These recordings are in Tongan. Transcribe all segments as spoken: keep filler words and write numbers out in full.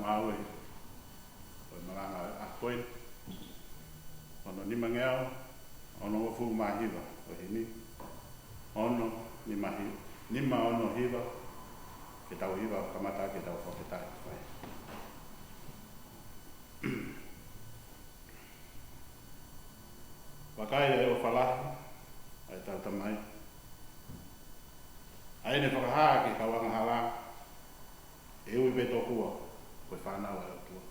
Ngāue ʻo e malanga ʻo e ʻaho ko eni, ono nimangeau onongofulu mā hiva ʻo e himi. Ono nima hi-, nima ono hiva, ke tau hiva kamata ke tau fakafetaʻi. Vakai ʻa e ʻofa lahi ʻa ʻetau Tamai, ʻa ʻene fakahā ki he kau angahala, ʻe ui pē tokua ko e fānau ʻa e ʻOtua.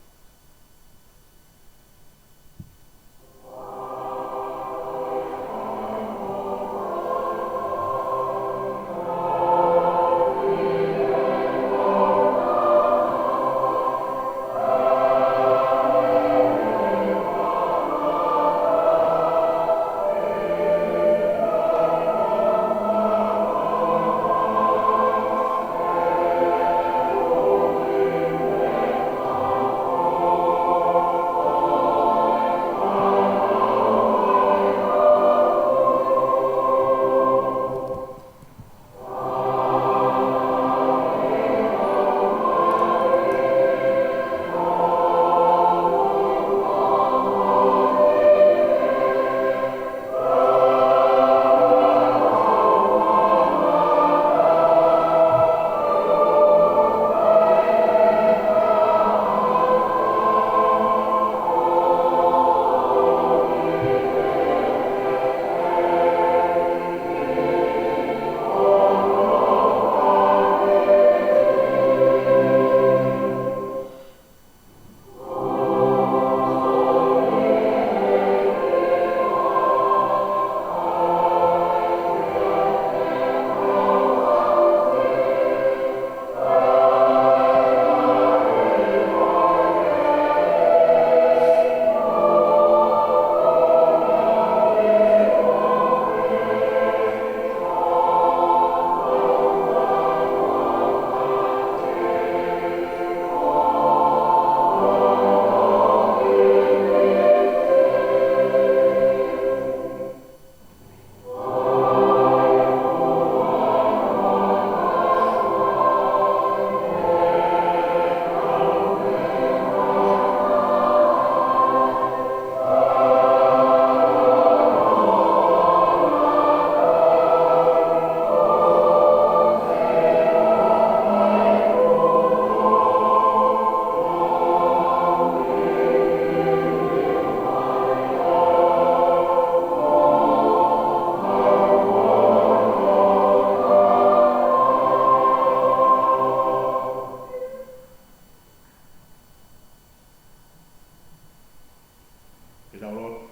Ke tau lotu.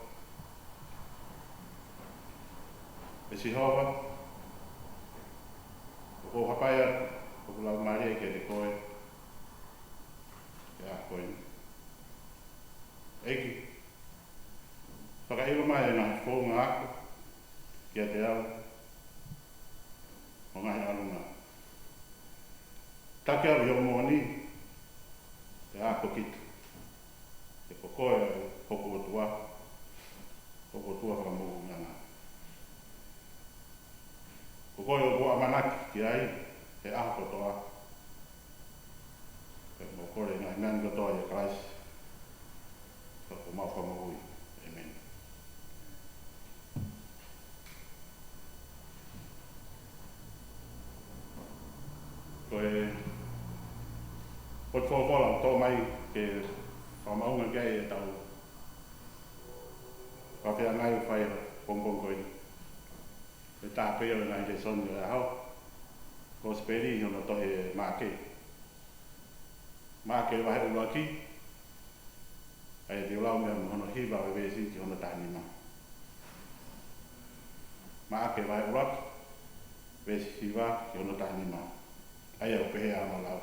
ʻE Sihova, ʻoku ou hapai atu hoku laumālie kiate koe he ʻaho ko eni. ʻEiki, fakaʻilo mai e ngaahi founga ako kiate au, mo e ngaahi ʻalunga. Taki au ʻi hoʻo moʻoni, ʻe ako kita. He ko koe hoku ʻOtua, hoku ʻOtua fakamoʻui ʻana. Ko koe ʻoku ou ʻamanaki ki ai he ʻaho kotoa. Pea ʻoku ou kole ngaahi meʻa ni kotoa ʻia Kalaisi, ko homau Fakamoʻui. ʻĒmeni. Ko e potu folofola ʻoku toʻo mai ke fakamaʻunga ki ai ʻetau fakafeangai ʻoku fai he pongipongi ko eni. Ko e taha pē ia ʻo e ngaahi lēsoni ʻo e ʻaho. Kosipeli ʻi hono tohi ʻe Maʻake. Maʻake vahe ʻuluaki, ʻa ia te u lau mei hono hiva ʻo e veesi ki hono taha nima. Maʻake vahe ʻuluaki, veesi hiva ki hono taha nima. ʻA ia ʻoku pehē ʻa hono lau.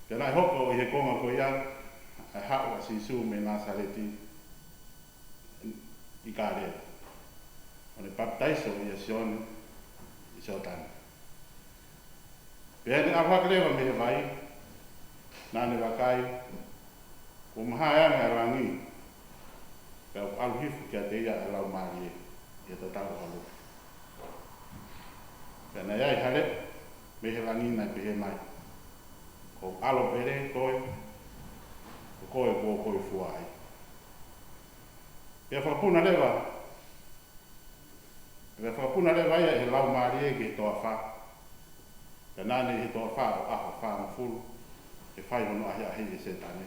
Pea naʻe hoko ʻi he konga ko ia, ʻa e haʻu ʻa Sīsū mei Nāsaleti ʻi Kāleli, ʻo ne papitaiso ʻia Sione ʻi Sioatani. Pea ne ʻalu hake leva mei he vai, naʻa ne vakai, kuo mahae ange ʻa e langi, pea ʻoku ʻalu hifo kiate ia ʻa e Laumālie ʻi he tatau ʻo ha lotu. Pea naʻe ʻi ai ha leʻo mei he langi naʻe pehē mai, ʻoku ʻalu pele koe, ʻo koe kuo koe fua ai. Pea fakapuna leva, pea fakapuna leva ia ʻe he Laumālie ki he toafa. Pea naʻa ne ʻi he toafa ʻo ʻaho fāngofulu, ʻi he fai hono ʻahiʻahi ʻe Sētane.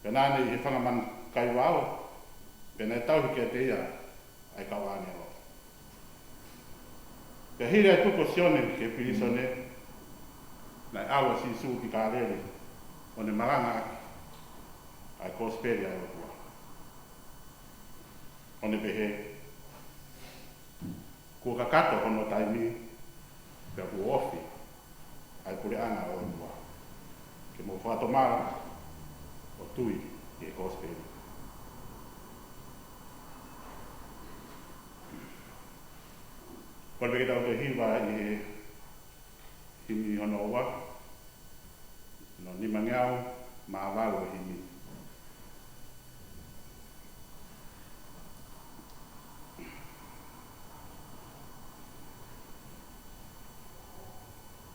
Pea naʻa ne ʻi he fanga manu kaivao, pea naʻe tauhi kiate ia ʻa e kau ʻāngelo. Pea hili ʻa e tuku ʻo Sione ki he pilīsone, naʻe ʻalu ʻa Sīsū ki Kāleli, ʻo ne malangaʻaki ʻa e kosipeli ʻa e ʻOtua. ʻO ne pehē, kuo kakato hono taimi, pea kuo ofi ʻa e puleʻanga ʻo e ʻOtua. Ke mou fakatomala ʻo tui ʻi he kosipeli. Kole pē ke tau toe hiva ʻi he himi hono ua, hono nimangeau mā valu ʻo e himi.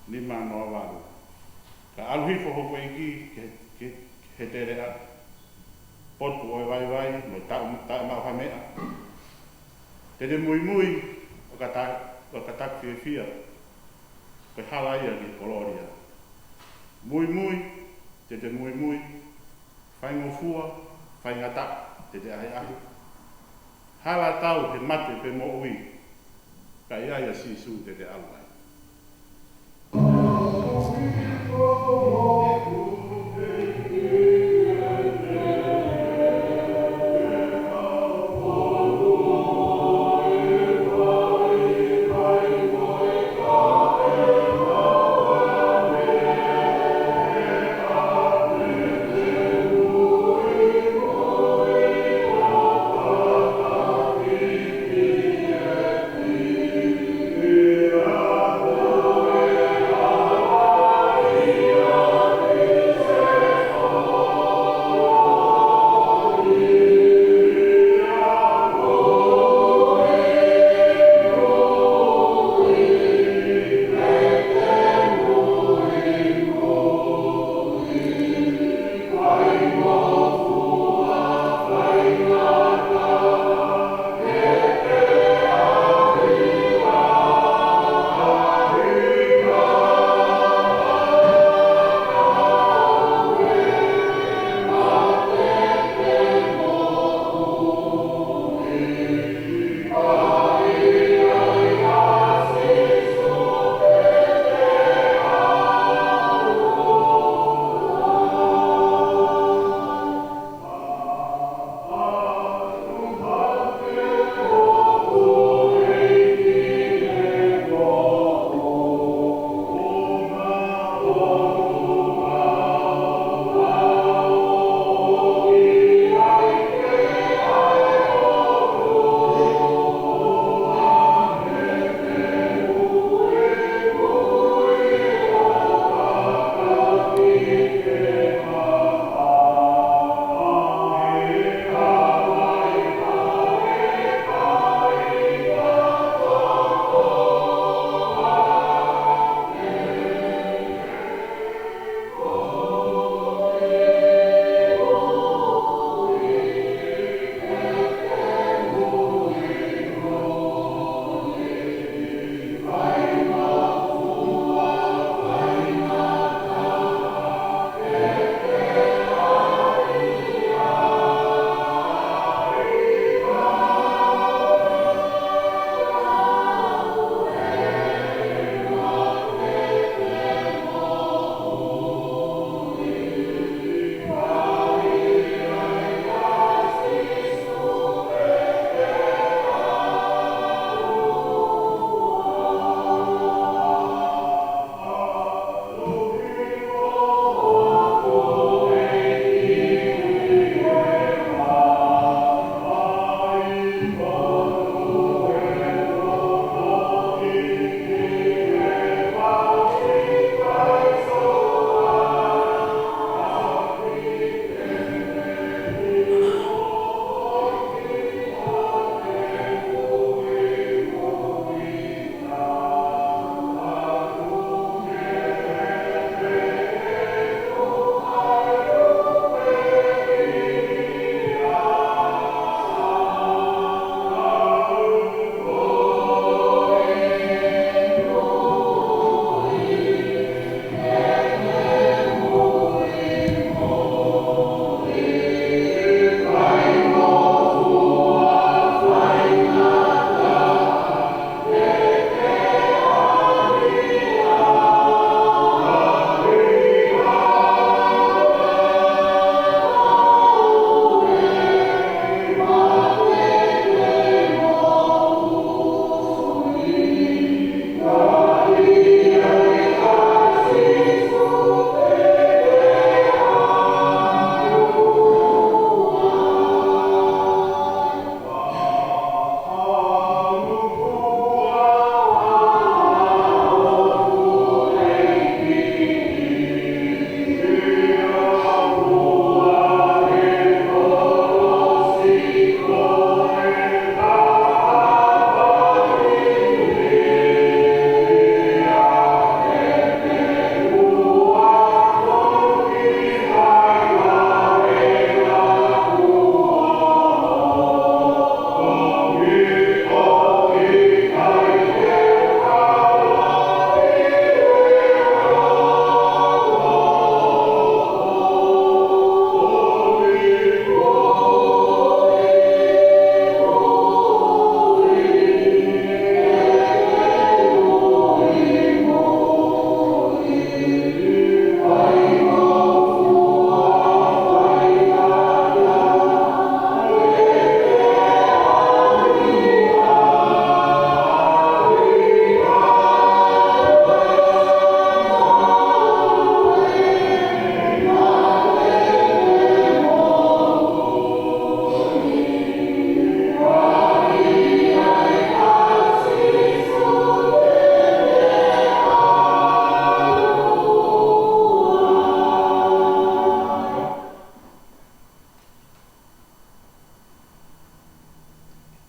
Nima noa valu. Ka ʻalu hifo hoku ʻEiki ki he, ki he, ki he teleʻa, potu ʻo e vaivai, mo e taʻe, taʻe maʻu ha meʻa. Te te muimui ʻo ka ta-, ʻo ka taku fiefia, ko e hala ia ki he kolōlia. Muimui, te te muimui, faingofua, faingataʻa, te te ʻahiʻahi. Hala tau he mate pe moʻui, ka ʻi ai ʻa Sīsū te te ʻalu ai.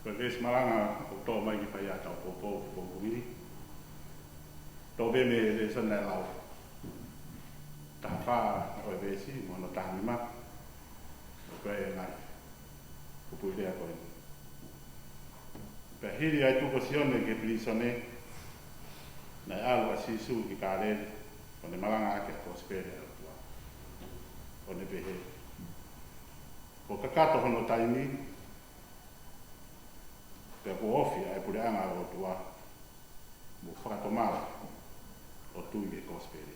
Ko e veesi malanga ʻoku toʻo mai ki he faiʻanga ʻo e pongipongi ni, toʻo pē mei he lēsoni naʻe lau. Taha fā ʻo e veesi, mo hono taha nima. Ko e ngaahi kupuʻi lea ko eni. Pea hili ʻa e tuku ʻa Sione ki he pilīsone, naʻe ʻalu ʻa Sīsū ki Kāleli, ʻo ne malangaʻaki ʻa e kosipeli ʻa e ʻOtua, ʻo ne pehē, Kuo kakato hono taimi, pea kuo ofi ʻa e puleʻanga ʻo e ʻOtua, mou fakatomala ʻo tui ki he kosipeli.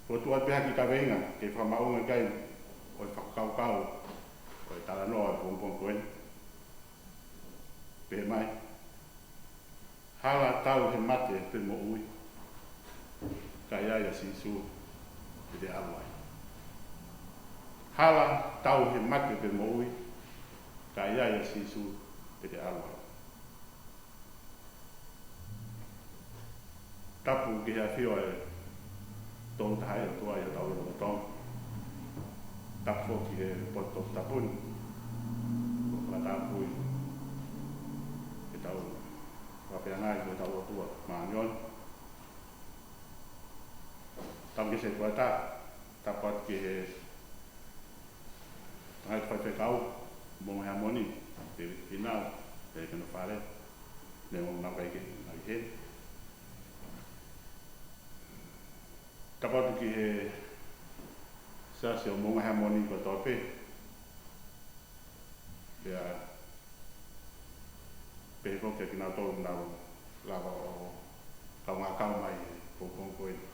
Kuo tuʻu atu pē ha kiʻi kaveinga ke fakamaʻunga ki ai ʻa e fakakaukau ʻo e talanoa ʻo e pongipongi ko eni. Pehē mai, Hala tau he mate pe moʻui, ka ʻi ai ʻa Sīsū te te ʻalu ai. Hala tau he mate pe moʻui, ka ʻi ai ʻa Sīsū te te ʻalu ai. Tapu ki he ʻafio ʻa e Tolu Tahaʻi ʻOtua ʻi hotau lotolotonga. Tapu foki ki he potu tapu ni, kuo fakatapui ke tau fakafeangai mo hotau ʻOtua Māʻoniʻoni. Tapu ki he setuata, tapu atu ki he tangataʻeiki faifekau, Moʻunga Heamoni, Tēvita Fīnau, pea mo hono fale, neongo ʻenau ʻikai ke nau ʻi heni. Tapu atu ki he Siasi ʻo Moʻunga Heamoni kotoa pē. Pea pehē foki kiate kinautolu naʻa nau lava ʻo kaungā kau mai he pongipongi ko eni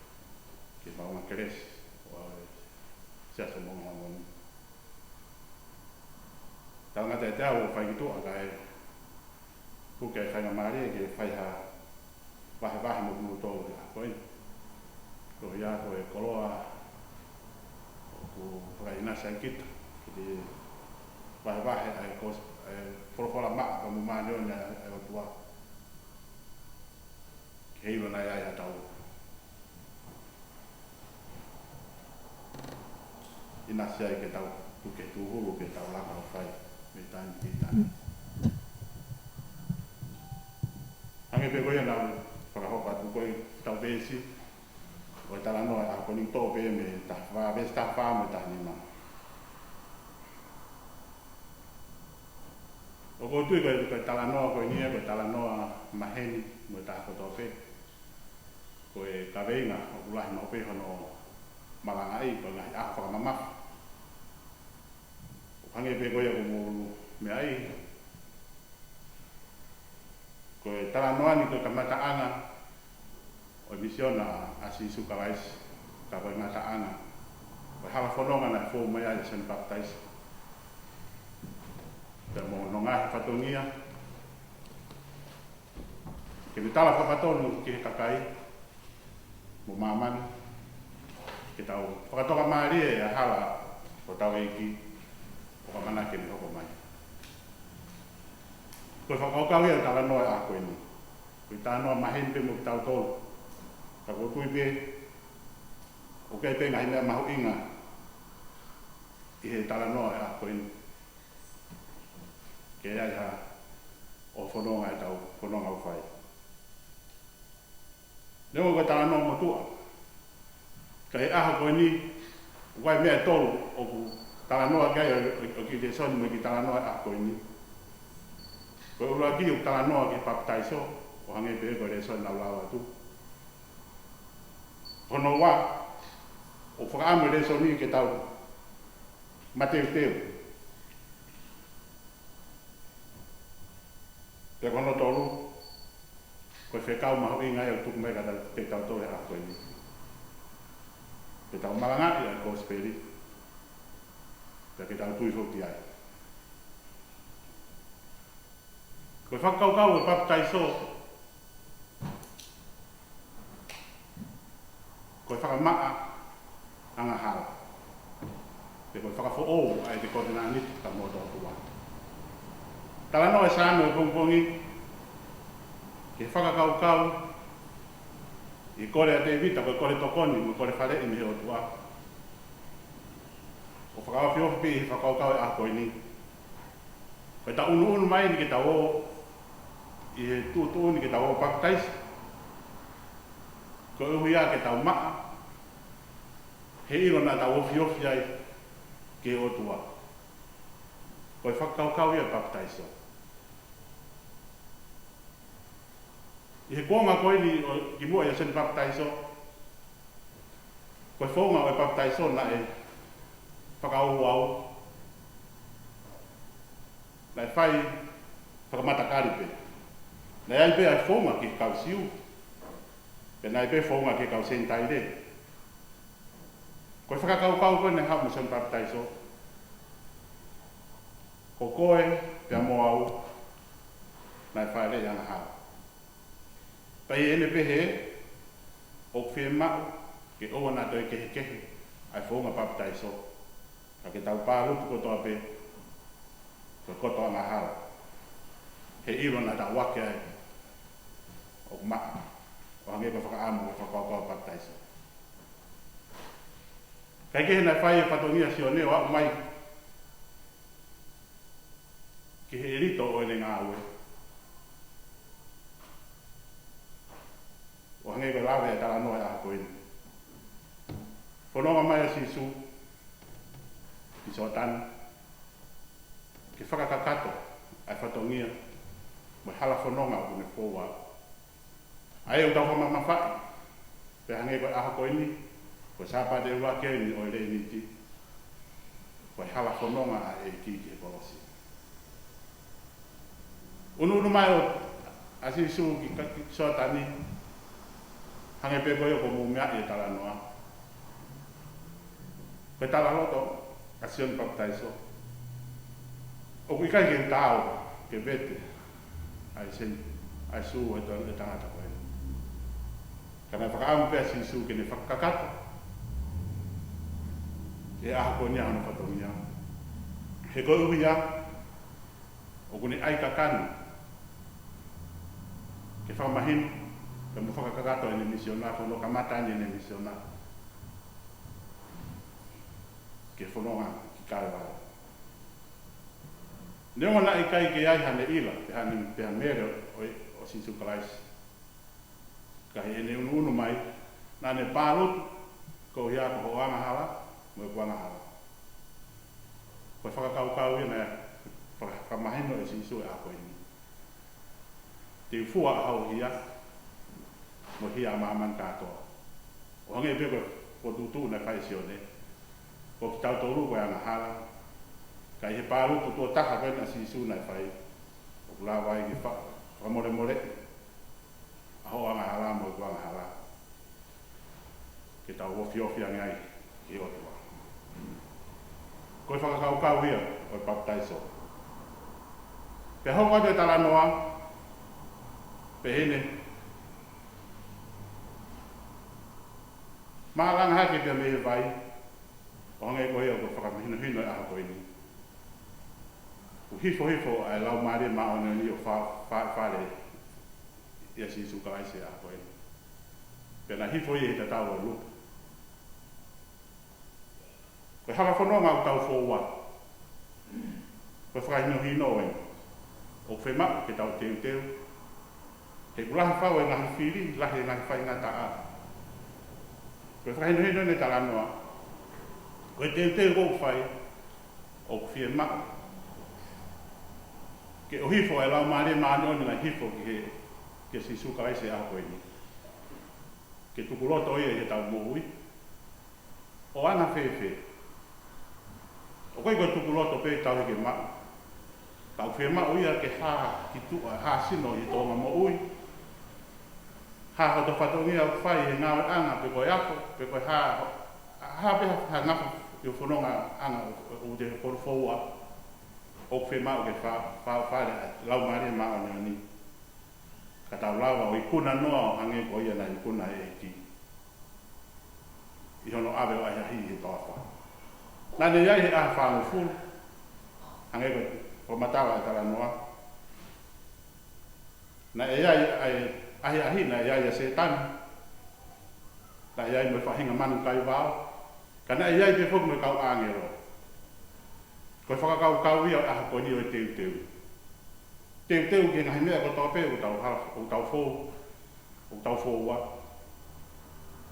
ki he maʻunga kelesi ʻo e Siasi ʻo Moʻunga Heamoni. Talangata ʻiate au ʻo fai ki tuʻa kae puke ai faingamālie ke fai ha vahevahe mo kimoutolu he ʻaho ko eni. Ko ia ko e koloa ʻoku fakaʻinasi ai kita ke te vahevahe ʻa e kos-, ʻa e folofola maʻa pea mo māʻoniʻoni ʻa e ʻOtua. Ke ʻilo naʻe ʻi ai haʻatau ʻinasi ai ke tau tuku ki he tūhulu ke tau laka ʻo fai mei taimi ki taimi. Hangē pē ko ia naʻa ku fakahoko atu ko ʻetau veesi ʻo e talanoa ʻo e ʻaho ko eni, toʻo pē mei he taha fā, veesi taha fā mo e taha nima. ʻOku ou tui ko e, ko e talanoa ko eni ia, ko e talanoa maheni mo e taha kotoa pē. Ko e kaveinga ʻoku lahi maʻu pē hono malangaʻi, ko e ngaahi ʻaho fakamamafa. ʻOku hangē pē ko ia ʻoku mou meaʻi, ko e talanoa ni ko e kamataʻanga ʻo e misiona ʻa Sīsū Kalaisi, ka ko e ngataʻanga ʻo e hala fononga naʻe fou mai ai ʻa Sione Papitaiso pea mo hono ngaahi fatongia, ke ne tala fakatonu ki he kakai mo māmani, ke tau fakatokamālie ʻa e hala ʻo hotau ʻEiki, ʻoku ʻamanaki ke ne hoko mai. Ko e fakakaukau ia ʻo e talanoa ʻo e ʻaho ko eni. Ko e talanoa maheni pē mo kitautolu. Ka ʻoku ou tui pē ʻoku ʻi ai pē ngaahi meʻa mahuʻinga ʻi he talanoa ʻo e ʻaho ko eni ke ʻi ai ha ʻohofi fononga ʻetau fononga ʻoku fai. Neongo ko e talanoa motuʻa, ka ʻi he ʻaho ko eni, ʻoku ʻi ai meʻa ʻe tolu ʻoku talanoa ki ai ʻa e, ʻa e kiʻi lēsoni mo e kiʻi talanoa ʻo e ʻaho ko eni. Ko e ʻuluaki ʻoku talanoa ki he papitaiso, ʻo hangē pē ko e lēsoni naʻa ku lau atu. Hono ua, ʻoku fakaʻamu e lēsoni ke tau mateuteu. Pea ko hono tolu, ko e fekau mahuʻinga ia ʻoku tuku mai kiate kitautolu he ʻaho ko eni. Ke tau malangaʻi ʻa e kosipeli, pea ke tau tui foki ki ai. Ko e fakakaukau ʻo e papitaiso, ko e fakamaʻa angahala, pe ko e fakafoʻou ʻa e kovinānite pea mo e ʻOtua. Talanoa ʻa e Saame ʻo e pongipongi ki he fakakaukau ʻi he kole ʻa Tēvita, ko e kole tokoni mo e kole faleʻi mei he ʻOtua. ʻOku fakaofiofi pē ʻi he fakakaukau ʻo e ʻaho ko eni, ko ʻetau ʻunuʻunu mai eni ke tau ō ʻi he tuʻutuʻuni ke tau ō ʻo papitaiso, koeʻuhi ke tau maʻa, he ʻilo naʻa tau ofiofi ai ki he ʻOtua. Ko e fakakaukau ia ʻo e papitaiso. ʻI he kuonga ko eni ʻo kimuʻa ʻia Sione Papitaiso, ko e founga ʻo e papitaiso naʻe fakaouau, naʻe fai fakamatakali pē. Naʻe ʻi ai pē ʻa e founga ki he kau Siu, pea naʻe ʻi ai pē founga ki he kau Senitaile. Ko e fakakaukau ko ē naʻe haʻu mei Sione Papitaiso, ko koe pea mo au naʻe fāʻeleʻi angahala. Pea ʻi heʻene pehē, ʻoku fiemaʻu ke ʻoua naʻa toe kehekehe ʻa e founga papitaiso, ka ke tau pālutu kotoa pē ko e koto angahala, he ʻilo naʻa tau ake ai ʻoku maʻa, ʻo hangē ko e fakaʻamu ʻo e fakakaukau papitaiso. Kae kehe, naʻe fai e fatongia ʻa Sione ʻo aʻu mai ki he ʻelito ʻo ʻene ngāue, ʻo hangē ko e lave ʻa e talanoa ʻo e ʻaho ko eni. Fononga mai ʻa Sīsū ki Soatani ke fakakakato ʻa e fatongia mo e hala fononga ʻoku ne foua, ʻa ia ʻoku tau fakamamafaʻi, pea hangē ko e ʻaho ko eni, ko e Sāpate ʻuluaki eni ʻo e Leniti, ko e hala fononga ʻa e ʻEiki ki he kolosi. ʻUnuʻunu mai ʻa Sīsū ki, ki Soatani, hangē pē ko ia ʻoku mou meaʻi e talanoa. Ko e talaloto ʻa Sione Papitaiso, ʻoku ʻikai ke u taau ke vete ʻa e seni, ʻa e sū ʻo e ta-, e tangata ko eni. Ka naʻe fakaʻamu pē ʻa Sīsū ke ne fakakakato ʻi he ʻaho ko eni ʻa hono fatongia, he koeʻuhi ʻoku ne ʻai kakano ke fakamahino pea mo fakakakato ʻene misiona, ko hono kamata eni ʻene misiona, ke fononga ki Kalevale. Neongo naʻe ʻikai ke ʻi ai haʻane ʻila pe haʻane, pe ha mele ʻo, ʻo Sīsū Kalaisi, ka ʻi heʻene ʻunuʻunu mai, naʻa ne pālutu koeʻuhi ko hoʻo angahala mo ʻeku angahala. Ko e fakakaukau ia naʻe faka-, fakamahino ʻe Sīsū ʻi he ʻaho ko eni. Te u fua ʻa hoʻo hia mo e hia ʻa māmani kātoa. ʻO hangē pē ko e fokotuʻutuʻu naʻe fai ʻe Sione, ko kitautolu ko e angahala, ka ʻi he pālutu tuʻo taha ko eni ʻa Sīsū naʻe fai, ʻoku lava ai ke fa-, fakamolemoleʻi ʻa hoʻo angahala mo ʻeku angahala, ke tau ofiofi ange ai ki he ʻOtua. Ko e fakakaukau ia ʻo e papitaiso. Pea hoko atu e talanoa, pehē ni: Māʻolunga hake pea mei he vai, ʻo hangē ko ia ʻoku fakamahinohino ʻi he ʻaho ko eni. Kuo hifo hifo ʻa e Laumālie Māʻoniʻoni ʻo fa-, fa-, fale ʻia Sīsū Kalaisi ʻi he ʻaho ko eni. Pea naʻe hifo ia ʻi he tatau ʻo e lupe. Ko e hala fononga ʻoku tau foua, ko e fakahinohino eni, ʻoku fiemaʻu ke tau teuteu, he ʻoku lahi fau e ngaahi fili, lahi e ngaahi faingataʻa. Ko e fakahinohino ʻene talanoa, ko e teuteu ʻoku fai, ʻoku fiemaʻu ke ʻohifo e Laumālie Māʻoniʻoni naʻe hifo ki he, kia Sīsū Kalaisi ʻi he ʻaho ko eni, ke tukuloto ia ʻi heʻetau moʻui. ʻO anga fēfē? ʻOku ʻikai ko e tukuloto pē ʻi he tauhi ke maʻu, ka ʻoku fiemaʻu ia ke hā ki tuʻa, hā sino ʻi he tōʻonga moʻui, hā hoto fatongia ʻoku fai he ngāueʻanga, pe ko e ako, pe ko e hā, hā pē ha, ha ngafa ʻi he fonongaʻanga ʻo, ʻo, ʻo te fo-, foua, ʻoku fiemaʻu ke fa-, fa-, fale ʻa e Laumālie Māʻoniʻoni, ka tau lava ʻo ikuna noa ʻo hangē ko ia naʻe ikuna ʻe he ʻEiki ʻi hono ʻave ʻo ʻahiʻahiʻi ʻi he toafa. Naʻa ne ʻi ai he ʻaho ʻe fāngofulu, hangē ko e fakamatala ʻa e talanoa. Naʻe ʻi ai ʻa e ʻahiʻahi, naʻe ʻi ai ʻa Sētane, naʻe ʻi ai mo e faʻahinga manu kaivao, ka naʻe ʻi ai pē foki mo e kau ʻāngelo. Ko e fakakaukau ia ʻo e ʻaho ko eni ʻo e teuteu. Teuteu ki he ngaahi meʻa kotoa pē ʻoku tau ha-, ʻoku tau fou, ʻoku tau foua.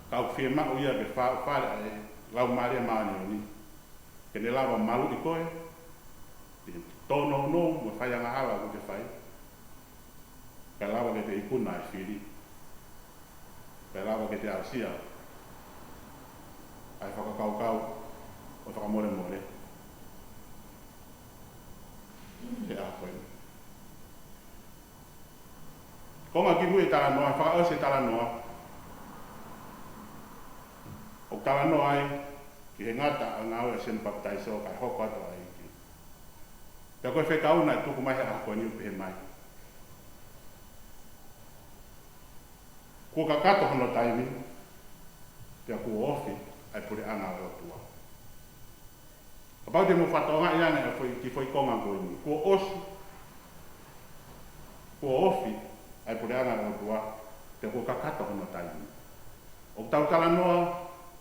Ka ʻoku fiemaʻu ia ke fa-, fale ʻa e Laumālie Māʻoniʻoni ke ne lava maluʻi koe ʻi he tōnounou mo e fai angahala ʻoku ke fai. Kae lava ke te ikuna e fili. Kae lava ke te aʻusia ʻa e fakakaukau ʻo e fakamolemole he ʻaho ko eni. Konga kimui e talanoa, fakaʻosi e talanoa, ʻoku talanoa ai ki he ngata ʻa e ngāue ʻa Sione Papitaiso kae hoko atu ʻa e ʻEiki. Pea ko e fekau naʻe tuku mai he ʻaho ko eni ʻoku pehē mai: Kuo kakato hono taimi, pea kuo ofi ʻa e puleʻanga ʻo e ʻOtua. Kapau te mou fakatokangaʻi ange ʻa e foʻi, kiʻi foʻi konga ko eni. Kuo ʻosi, kuo ofi ʻa e puleʻanga ʻo e ʻOtua, pea kuo kakato hono taimi. ʻOku tau talanoa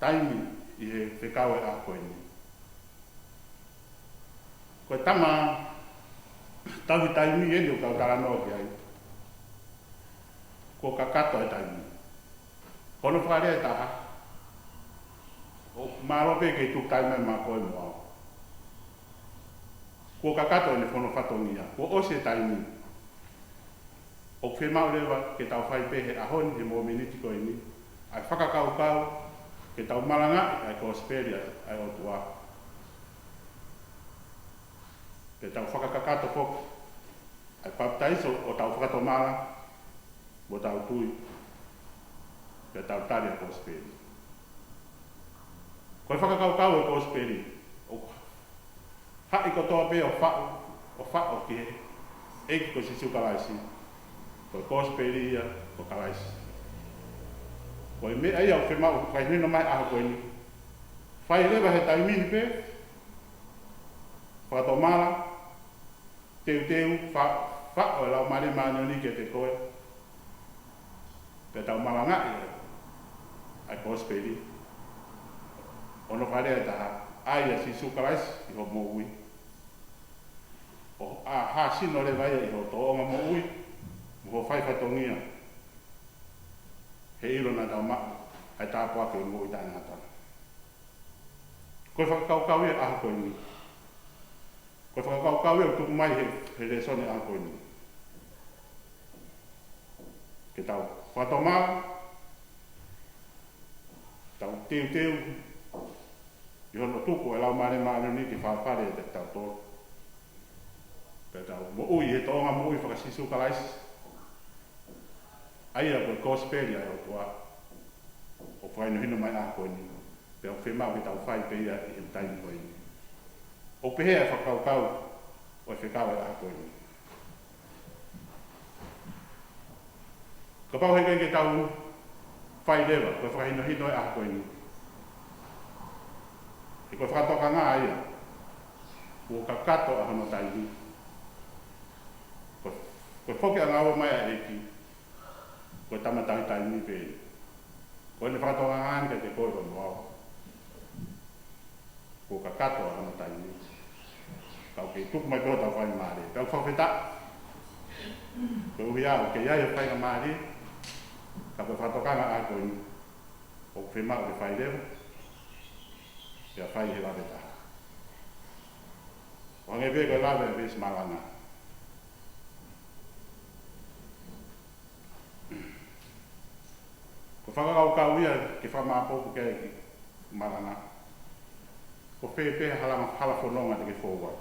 taimi ʻi he fekau e ʻaho ko eni. Ko e tama tauhi taimi eni ʻoku tau talanoa ki ai. Kuo kakato e taimi. Ko hono fakalea ʻe taha, ʻoku mālō pē ke tuku taimi maʻa koe mo au. Kuo kakato ʻene fono fatongia. Kuo ʻosi e taimi. ʻOku fiemaʻu leva ke tau fai pē he ʻaho ni, he mōmeniti ko eni, ʻa e fakakaukau ke tau malangaʻi ʻa e kosipeli ʻa e, ʻa e ʻOtua. Ke tau fakakakato foki ʻa e papitaiso ʻo tau fakatomala mo tau tui, pea tau tali ʻa e kosipeli. Ko e fakakaukau ʻo e kosipeli, ʻoku haʻi kotoa pē ʻo faʻu, ʻo faʻo ki he ʻEiki ko Sīsū Kalaisi. Ko e kosipeli ia ko Kalaisi. Ko e meʻa ia ʻoku fiemaʻu ke fakahinohino mai he ʻaho ko eni. Fai leva he taimi ni pē, fakatomala, teuteu, fa-, faʻo e Laumālie Māʻoniʻoni kiate koe, pea tau malangaʻi ʻa e kosipeli. Hono fakalea ʻe taha, ʻai ʻa Sīsū Kalaisi ʻi hoʻo moʻui. ʻO ʻā hāsino leva ia ʻi hoʻo tōʻonga moʻui mo hoʻo fai fatongia, he ʻilo naʻa tau maʻu ʻa e tāpuaki ʻo e moʻui taʻengata. Ko e fakakaukau ia ʻaho ko eni. Ko e fakakaukau ia ʻoku tuku mai he, he lēsoni ʻaho ko eni. Ke tau fakatomala, tau teuteu ʻi hono tuku e Laumālie Māʻoniʻoni ke fafale ʻiate kitautolu. Pea tau moʻui he tōʻonga moʻui faka-Sīsū Kalaisi. ʻA ia ko e kosipeli ʻa e ʻOtua ʻoku fakahinohino mai he ʻaho ko eni. Pea ʻoku fiemaʻu ke tau fai pē ia ʻi he taimi ko eni. ʻOku pehē ʻa e fakakaukau ʻo e fekau he ʻaho ko eni. Kapau heʻikai ke tau fai leva ko e fakahinohino he ʻaho ko eni, he ko e fakatokanga ia, kuo kakato ʻa hono taimi. Ko, ko e foki ʻa e ngāue mai ʻa e ʻEiki, ko e tama tauhi taimi pē. Ko ʻene fakatokanga ange kiate koe mo au. Kuo kakato ʻa hono taimi. Ka ʻoku kei tuku mai pē hotau faingamālie. Pea ʻoku fakafetaʻi koeʻuhi ʻoku kei ʻi ai e faingamālie. Ka ko e fakatokanga ʻaho ko eni, ʻoku fiemaʻu ke fai leva, pea fai he vave taha. ʻO hangē pē ko e lave ʻa e veesi malanga. Ko e fakakaukau ia ke fakamāpopo ki ai e kiʻi malanga. Ko fē pē hala, hala fononga te ke fou ai?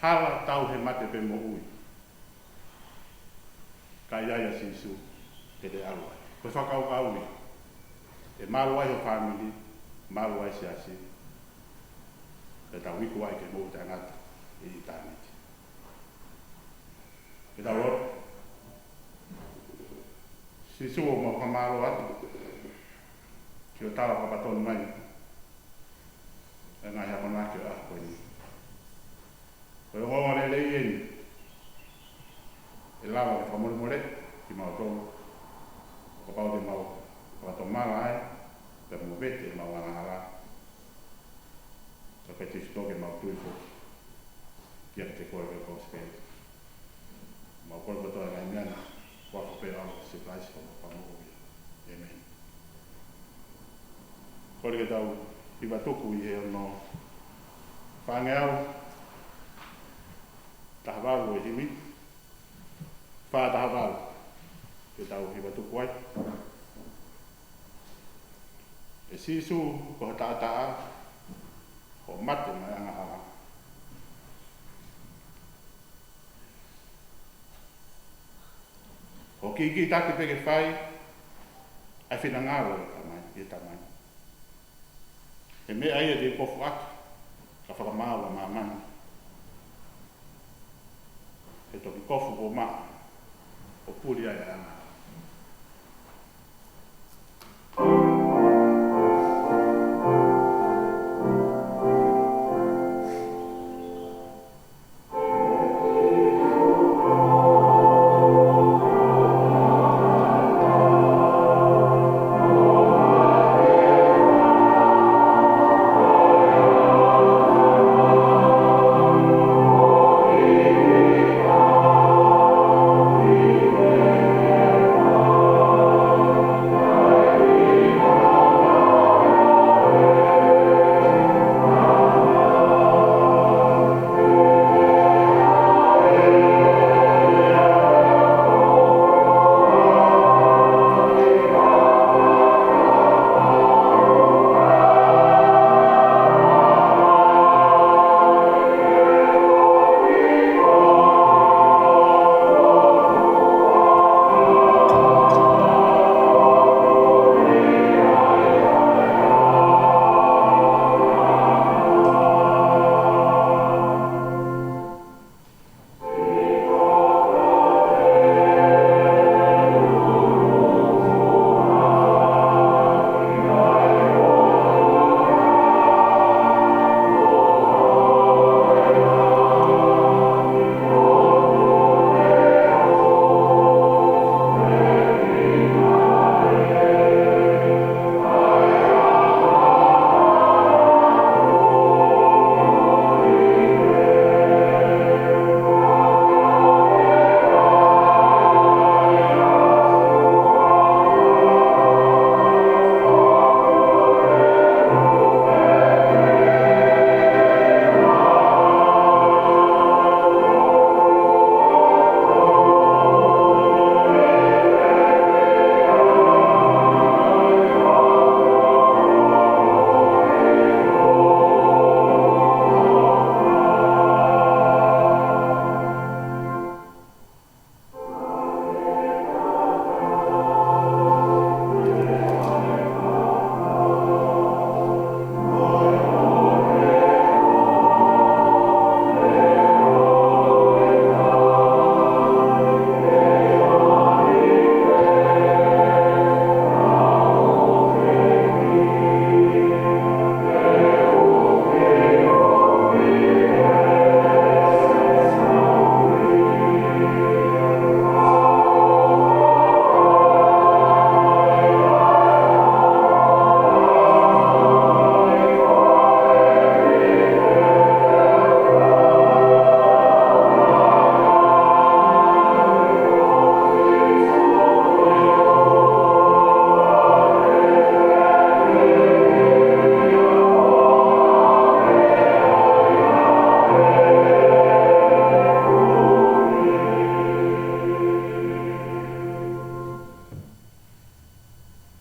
Hala tauhi mate pe moʻui, ka ʻi ai ʻa Sīsū te te ʻalu ai. Ko e fakakaukau ia. ʻE malu ai ho fāmili, malu ai e siasi. Pea tau iku ai ki he moʻui taʻengata ʻi ʻitāniti. Ke tau lotu. Sīsū, ʻoku mau fakamālō atu ki hoʻo tala fakapatonu mai e ngaahi akonaki ʻo e ʻaho ko eni. Ko e ongoongolelei eni ʻe lava ke fakamolemoleʻi kimautolu, ʻo kapau te mau fakatomala ai, pea movete ʻemau angahala, ka ko e tefito ke mau tui foki. Kiate koe pē ʻe Sīsū Kalaisi. Mau kole kotoa e ngaahi meʻa ni, ʻi he huafa pē ʻo Sīsū Kalaisi ko homau Fakamoʻui. ʻĒmeni. Kole ke tau hiva tuku ʻi he ono fāngeau taha valu ʻo e himi, fā taha valu, ke tau hiva tuku ai. ʻE Sīsū, ko ho taʻataʻa, hoʻo mate mo e angahala, hoʻo kiʻi kiʻi taki pē ke fai ʻa e finangalo ʻo e Tamai, ʻo e Tamai. He meʻa ia te u kofu ʻaki, ka fakamaau ʻa māmani. He toki kofu kuo maʻa, ʻo puli ai ʻa e angahala.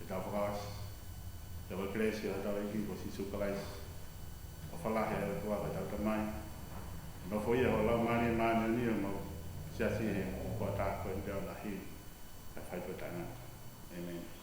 Ke tau fakaʻosi. Ko e kelesi ʻa hotau ʻEiki ko Sīsū Kalaisi, ʻofa lahi ʻa e ʻOtua ko hotau Tamai, nofo ia ʻo e Laumālie Māʻoniʻoni ʻo mau siasi he kuata ko e ndewa lahi, ʻo fai ko e taʻengata. ʻĒmeni.